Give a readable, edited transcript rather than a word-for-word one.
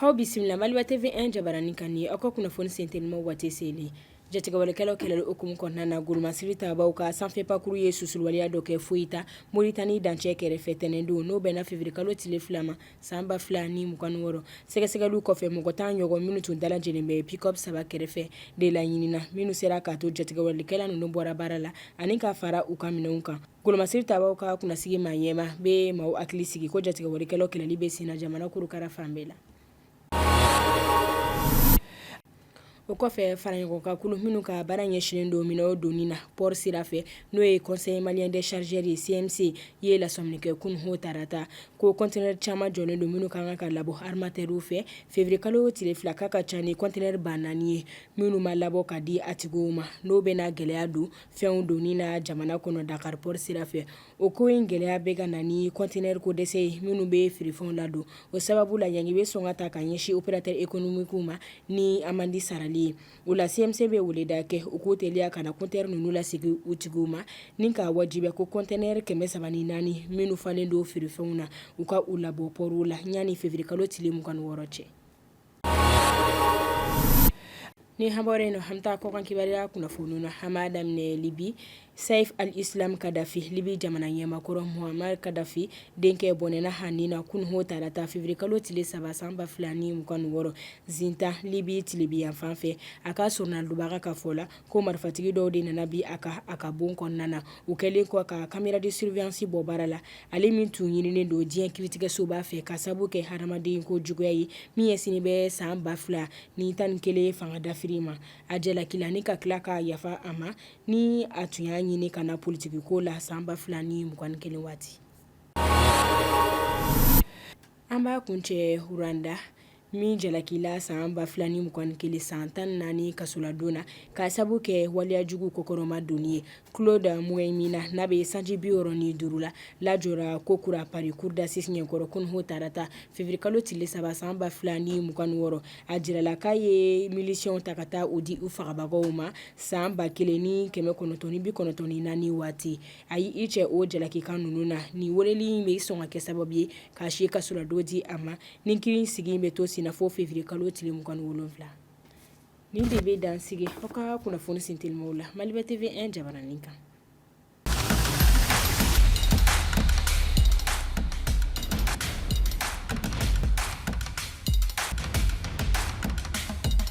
Aw bisimila Maliba TV 1 jabaranin kan ni aw ka kunnafoni sentelimaw waati selen. Jatigɛwalekɛlaw kɛlɛli hukumu kɔnɔna na, golomasiri tabaw ka sanfɛ pakuru ye susuliwaleya dɔ kɛ Foyita, Moritani dancɛ kɛrɛfɛ tɛnɛndon, n'o bɛnna février kalo tile 2 ma san 2026. Sɛgɛsɛgɛliw kɔfɛ, mɔgɔ 10 ɲɔgɔn minnu tun dalajɛlen bɛ pick-up 3 kɛrɛfɛ de laɲinina, minnu sera k'a to jatigɛwalekɛla ninnu bɔra baara la ani ka fara u ka minɛnw kan. Golomasiri tabaw ka kunnasigi maa ɲɛmaa bɛ maaw hakili sigi ko jatigɛwalekɛlaw kɛlɛli bɛ senna jamana kurukara fan bɛɛ la. O kɔfɛ, faraɲɔgɔnkan kulu minnu ka baara ɲɛsinnen don minɛnw donni na port sira fɛ, n'o ye Conseil malien des chargeurs ye CMC ye lasɔmini kɛ kunun tarata ko conteneur caman jɔlen don minnu ka kan ka labɔ armateurs fɛ février kalo tile 2, k'a ka ca ni conteneur 4000 ye minnu ma labɔ ka di a tigiw ma, n'o bɛna gɛlɛya don fɛnw donni na jamana kɔnɔ Dakar port sira fɛ. O ko in gɛlɛya bɛ ka na ni conteneur ko dɛsɛ ye minnu bɛ feerefɛnw ladon. O sababu la, ɲangi bɛ sɔn ka ta ka ɲɛsin opérateur économique ma ni amende sarali ye. O la, CMC bɛ weleda kɛ u k'u teliya ka na conteneur ninnu lasegin u tigiw ma ni k'a wajibiya ko conteneur 304 minnu falen don feerefɛnw na, u ka u labɔ port la yanni février kalo tile 26 cɛ. Ni an bɔra yen nɔ, an bɛ taa kɔkan kibaruya kunnafoniw na. An b'a daminɛ Libi. Saif al-Islam Kadafi, Libi jamana ɲɛmaakɔrɔ Muammar Kadafi denkɛ, bɔnɛna a ni na kunun tarata février kalo tile 3 san 2026, Zintan, Libi tilebinyanfan fɛ. A ka soronadonbaga ka fɔ la ko marifatigi dɔw de nana bin a kan a ka bon kɔnɔna na, u kɛlen kɔ ka caméra de surveillance bɔ baara la. Ale min tun ɲininen don diɲɛ kiiritigɛsoba fɛ ka sabu kɛ hadamaden ko juguya ye min ɲɛsinnen bɛ san 2011 fanga dafiri ma, a jalakila ni ka tila ka yafa a ma ni a tun y'a ɲini ka na politikiko la san 2021 waati. An b'a kuncɛ Rwanda, min jalakila san 2021 san 14 kasoladon na ka sabu kɛ waleyajugu kɔkɔrɔma donni ye. Claude Muhayimana, n'a bɛ sanji 65 la, lajɔra kokura Paris cour d'assises ɲɛkɔrɔ kunun tarata février kalo tile 3 san 2026. A jirala k'a ye milisiɲɛw ta ka taa u di u fagabagaw ma san 1994 waati. A y'i cɛ o jalakikan ninnu na. Nin weleli in bɛ sɔn ka kɛ sababu ye ka si kasoladon di a ma ni kiiri sigi bɛ to senna fo février kalo tile 27. Nin de bɛ dan sigi aw ka kunnafoni sentelimaw la Maliba TV 1 jabaranin kan.